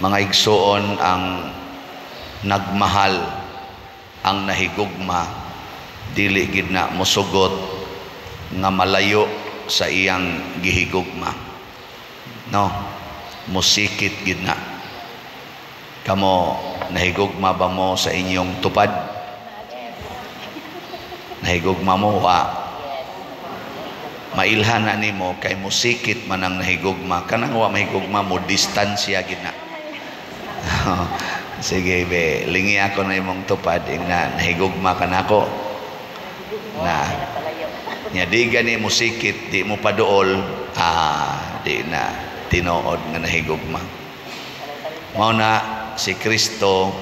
Mga igsuon, ang nagmahal, ang nahigugma, dili gid na mosugot nga malayo sa iyang gihigugma. No, musikit gid na. Kamo, nahigugma ba mo sa inyong tupad? Nahigugma mo, wa? Mailhan na nimo kay musikit man ang nahigugma. Kanang wa mahigugma mo, distansya gid na. Sige be, lingi ako na imong tupad ing na nahigugma ka nako. Na nya di gani mo sikit, di mo paduol, di na tinuod nga nahigugma. Mao na si Kristo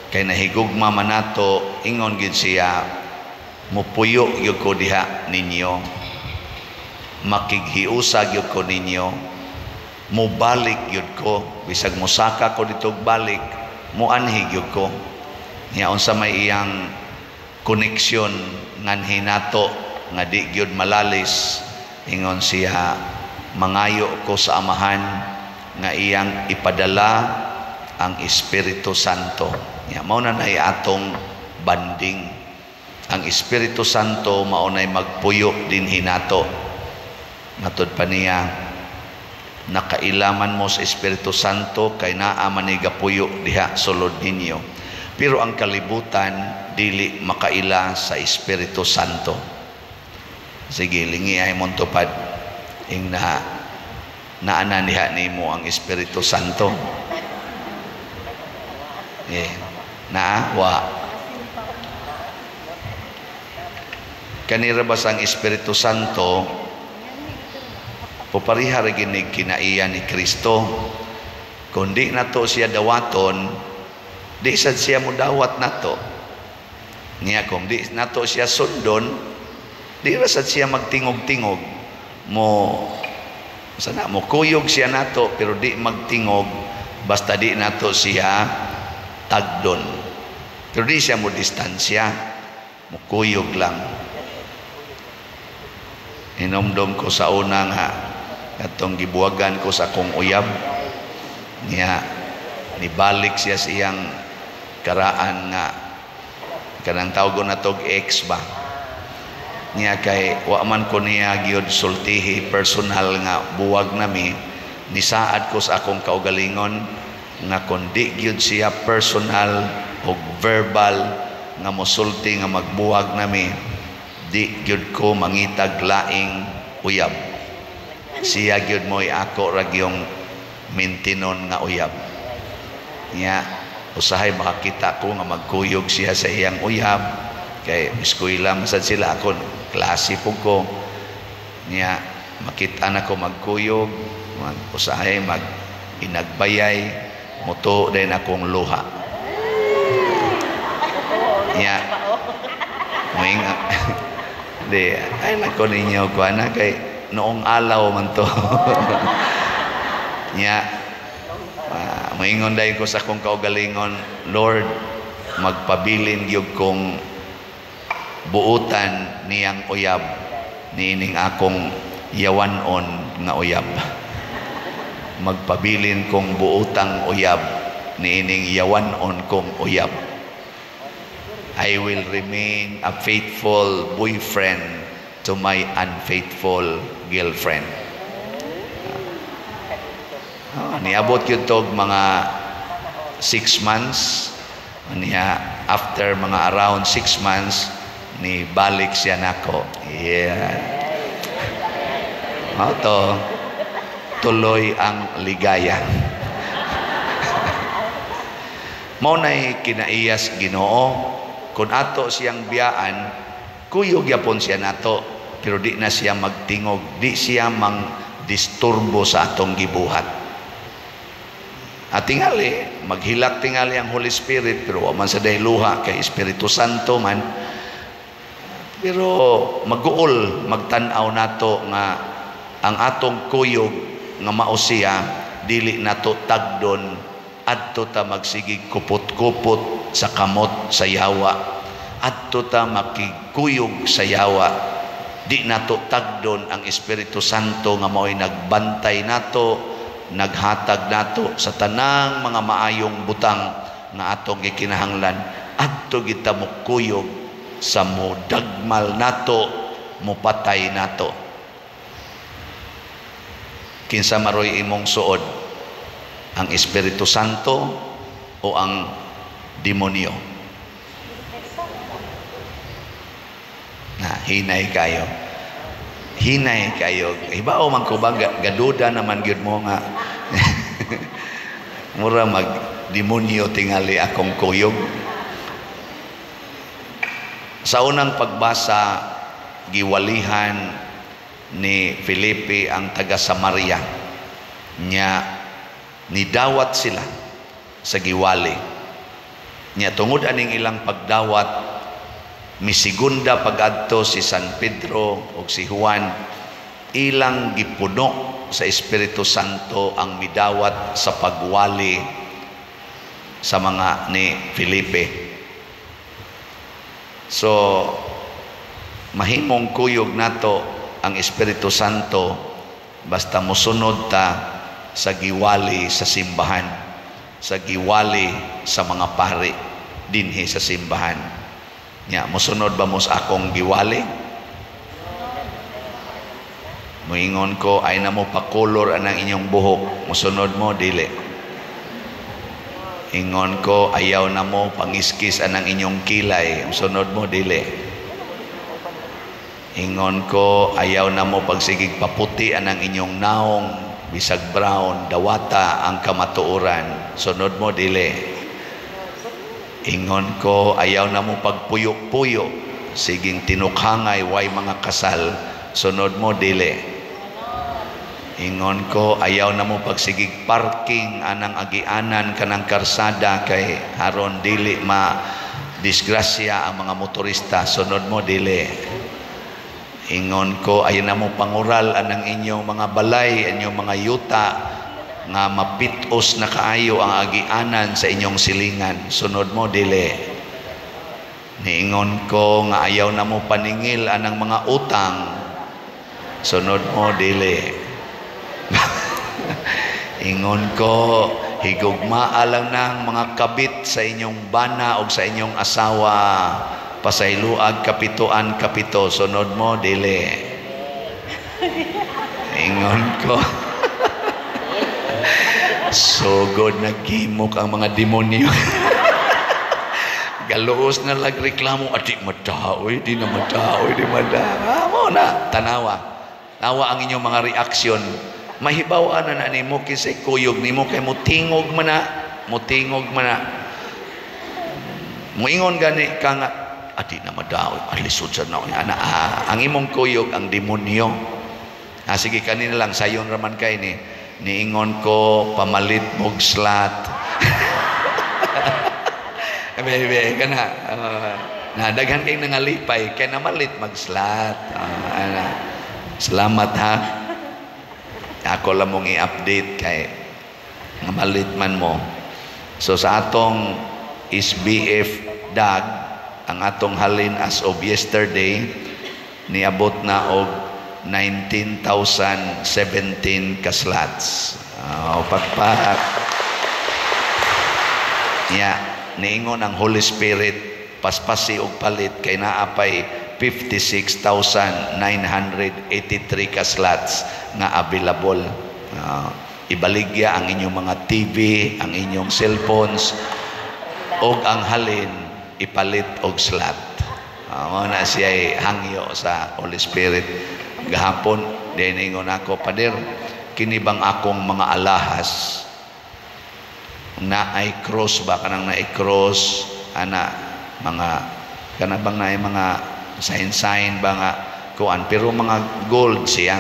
kay nahigugma man nato, ingon gid siya, "Mupuyo gyud ko diha ninyo, makighiusa gyud ko ninyo, mubalik gyud ko, bisag mosaka ko dito balik, muanhi gyud ko." Nya unsa may iyang koneksyon nganhi nato nga di gyud malalis? Ingon siya, "Mangayo ko sa Amahan nga iyang ipadala ang Espiritu Santo." Nya mao na nay atong banding. Ang Espiritu Santo mao nay magpuyo dinhi nato. Matud pa niya, nakailaman mo sa Espiritu Santo kay naa man ni gapuyo diha sulod ninyo. Pero ang kalibutan dili makaila sa Espiritu Santo. Sige, lingi ay mong tupad. Ing na naana diha nimo ang Espiritu Santo. Eh, naa wa. Kanira ba ang Espiritu Santo pupariha ra gini kinaiya ni Kristo? Kung di nato siya dawaton, di sad siya mudawat nato. Niya kung di nato siya sundon, di ra sad siya magtingog-tingog. Mo sana mo kuyog siya nato pero di magtingog basta di nato siya tagdon. Pero di siya mo distansya, mo kuyog lang. Hinomdom ko sa una nga katong gibuwagan ko sa akong uyab, niya nibalik siya sa iyang karaan nga kanang tawgon na tog ex ba. Niya kay wa man ko niya gyud sultihi personal nga buwag nami, nisaad ko sa akong kaugalingon nga kon di gyud siya personal og verbal nga mosulti nga magbuwag nami, di gyud ko mangitag laing uyab. Siya gyud mo'y ako ra gyung mintinon nga uyab. Niya usahay makakita ko nga magkuyog siya sa iyang uyab kay eskwela man sad sila, ako klase pud ko. Niya makita na ko magkuyog, mag usahay mag inagbayay, mutuo din akong luha. Niya moing di ay nako ninyo ko ana kay noong alaw man to. Niya moingon dahil ko sa akong kaugalingon, "Lord, magpabilin gyud kong buutan niyang uyab niining akong yawanon nga uyab. Magpabilin kong buutang uyab niining yawanon kong uyab. I will remain a faithful boyfriend to my unfaithful girlfriend." Niabot yun tog mga 6 months. Niya, after mga around 6 months, ni balik siya nako. Yeah. Mao to, tuloy ang ligaya. Mao nay kinaiyas Ginoo. Kung ato siyang biyaan, kuyog yapon siya nato, pero di na siya magtingog, di siya mang disturbo sa atong gibuhat. At tingali, maghilak tingali ang Holy Spirit, pero wa man sa luha kay Espiritu Santo man. Pero maguol, magtan-aw nato nga ang atong kuyog nga mao siya, dili nato tagdon, adto ta magsigig kupot-kupot sa kamot sa yawa, adto ta makigkuyog sa yawa. Di nato tagdon ang Espiritu Santo nga mao'y nagbantay nato, naghatag nato sa tanang mga maayong butang nga atong gikinahanglan. Adto kita mokuyog sa modagmal nato, mopatay nato. Kinsa maroy imong suod, ang Espiritu Santo o ang demonyo? Na hinay kayo. Hinay kayo. Ibao man ko ba gaduda naman gyud mo nga mura mag demonyo tingali akong kuyog. Sa unang pagbasa, giwalihan ni Felipe ang taga Samaria. Nya nidawat sila sa giwali. Nya tungod aning ilang pagdawat, misigunda pagadto si San Pedro ug si Juan, ilang gipuno sa Espiritu Santo ang midawat sa pagwali sa mga ni Felipe. So mahimong kuyog nato ang Espiritu Santo basta mosunod ta sa giwali sa simbahan, sa giwali sa mga pari dinhi sa simbahan. Nya mosunod ba mo sa akong giwali? Moingon ko ay na mo pakolor anang inyong buhok, mosunod mo dili. Ingon ko ayaw na mo pangiskis anang inyong kilay, mosunod mo dili. Ingon ko ayaw na mo pagsigig paputi anang inyong naong bisag brown, dawata ang kamatuoran, sunod mo dili. Ingon ko ayaw na mo pagpuyo-puyo, siging tinukhangay way mga kasal, sunod mo dili. Ingon ko ayaw na mo pagsigig parking anang agianan kanang karsada kay haron dili ma disgrasya ang mga motorista, sunod mo dili. Ingon ko ayaw na mo pangural anang inyong mga balay, inyong mga yuta nga mapitos na kaayo ang agianan sa inyong silingan, sunod mo dili. Niingon ko nga ayaw na mo paningil anang mga utang, sunod mo dili. Ingon ko higugmaa lang ng mga kabit sa inyong bana o sa inyong asawa, pasayloag kapituan kapito, sunod mo dili. Ingon ko sugod nagimok ang mga demonyo. Galuos na lagreklamo, adi madaoy, di na madaoy, di madaoy. Mo na tanawa, tawa ang inyong mga reaksyon. Mahibaw-an na na nimo kinsay kuyog nimo kay mutingog man na, mutingog man na. Muingon gani ka nga adi na madaoy, alisod sa na ana. Ang imong kuyog ang demonyo. Sige kanina lang sayon raman kay ni niingon ko pamalit mog slat. Bebe kana na daghan kay nangalipay kay namalit mag slat. Ana. Salamat ha. Ako lang mong i-update kay namalit man mo. So sa atong SBF DAG, ang atong halin as of yesterday niabot na og 19,017 ka slots. Pakpak. Nya niingon ang Holy Spirit paspasi og palit kay naa pay 56,983 ka slots nga available. Ibaligya ang inyong mga TV, ang inyong cellphones, og ang halin ipalit og slot. Mao na siya hangyo sa Holy Spirit. Gahapon diningon ako, Pader, kini bang akong mga alahas naay cross ba, kanang naay cross ana mga kana bang naay mga sign ba nga kuan, pero mga gold siya.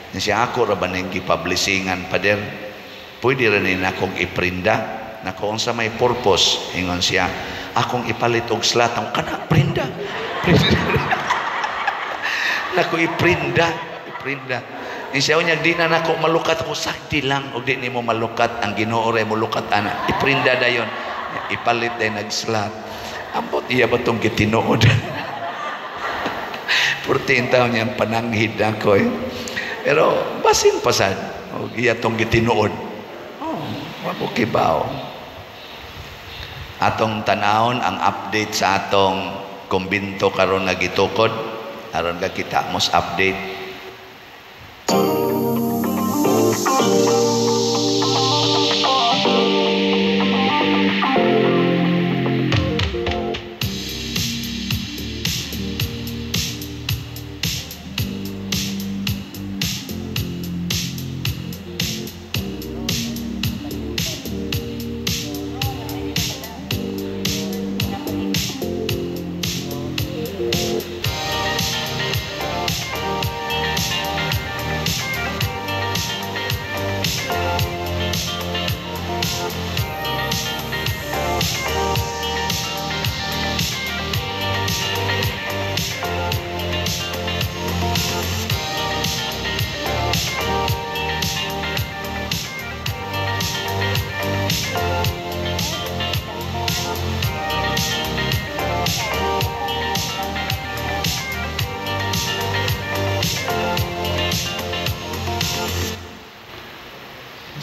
Siya ako ra ba ning gipublishingan, Pader? Pwede ra ni nakong iprinda. Nako unsa may purpose? Ingon siya, akong ipalit og slot. Ang kana prinda. Prinda. Nako iprinda, iprinda. Ni siya unya di na nako malukat ako, sakti lang og di nimo malukat ang Ginoo ra molukat ana. Iprinda dayon. Ipalit day nag-slot. Ambot iya ba tong gitinuod? Purti taon niyang pananghid ako eh. Pero basin pasad og iya tong gitinuod. Wa ko kibaw. Atong tanawon ang update sa atong kumbinto karon nga gitukod aron ka kita mos update.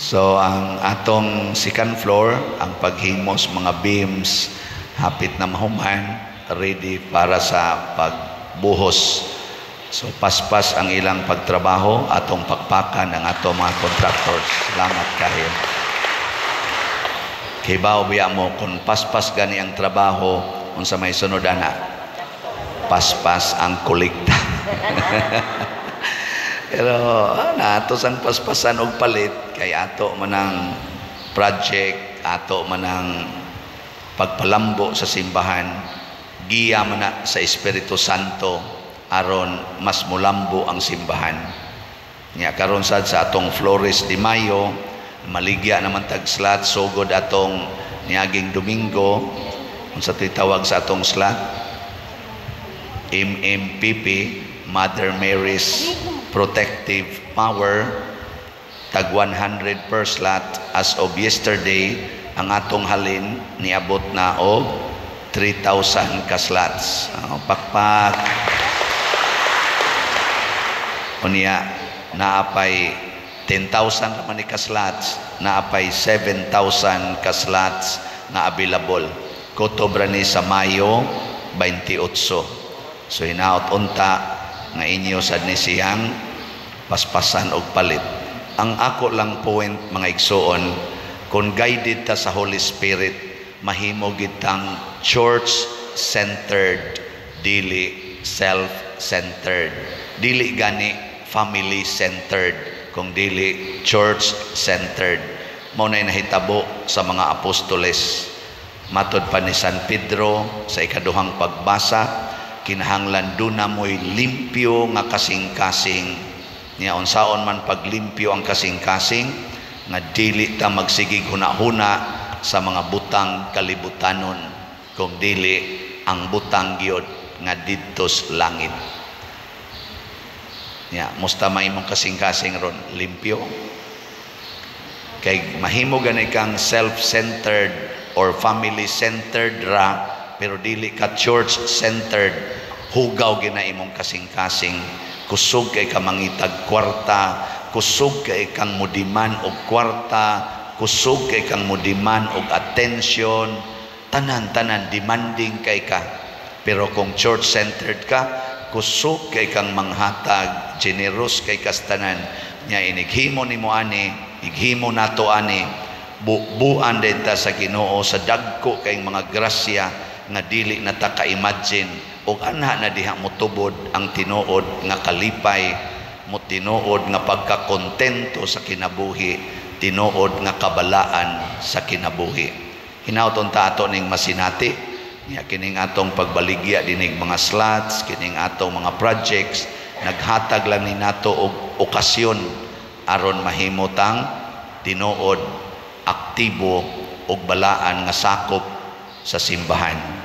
So ang atong second floor, ang paghimos mga beams hapit na mahuman, ready para sa pagbuhos. So paspas ang ilang pagtrabaho, atong pakpakan ang atong mga contractors. Salamat kayo. Kibaw biya mo kung paspas gani ang trabaho unsa may sunod ana? Paspas ang kolekta. Pero nato sang paspasan og palit kay ato manang project, ato manang pagpalambo sa simbahan, giya man na sa Espiritu Santo aron mas mulambo ang simbahan. Nya karon sad sa atong Flores de Mayo, maligya naman tag slot sugod atong niaging Domingo, unsa tawag sa atong slot? MMPP, Mother Mary's Protective Power, tag 100 per slot. As of yesterday, ang atong halin niabot na og 3,000 ka slots. Pakpak. Unya naapay 10,000 naman ni ka slots, naapay 7,000 ka slots nga available. Kutob ra ni sa Mayo 28. So hinaot unta nga inyo sad ni siyang paspasan og palit. Ang ako lang point mga igsuon, kung guided ta sa Holy Spirit, mahimo gid tang church-centered, dili self-centered. Dili gani family-centered, kung dili church-centered. Mao nay nahitabo sa mga apostoles. Matod pa ni San Pedro sa ikaduhang pagbasa, kinahanglan duna mo'y limpyo nga kasing-kasing. Niya unsaon man paglimpyo ang kasing-kasing nga dili ta magsigig huna-huna sa mga butang kalibutanon, kung dili ang butang gyud nga didtos langit. Niya musta may imong kasing-kasing ron limpyo. Kay mahimo gani kang self-centered or family-centered ra, pero dili ka church-centered, hugaw gina imong kasing-kasing. Kusog kay ka mangitag kwarta, kusog kay kang mudiman og kwarta, kusog kay kang mudiman og attention, tanan-tanan demanding kay ka. Pero kung church-centered ka, kusog kay kang manghatag, generous kay kastanan. Nya inighimo nimo ani, ighimo nato ani, bubuan din ta sa Ginoo sa dagko kay mga grasya nga dili na ta ka-imagine. Og anha na diha motubod ang tinuod nga kalipay, mo tinuod nga pagkakontento sa kinabuhi, tinuod nga kabalaan sa kinabuhi. Hinaut unta ato ning masinati niya kining atong pagbaligya dinig mga slots, kining atong mga projects, naghatag lang ni nato og okasyon aron mahimo tang tinuod aktibo og balaan nga sakop sa simbahan.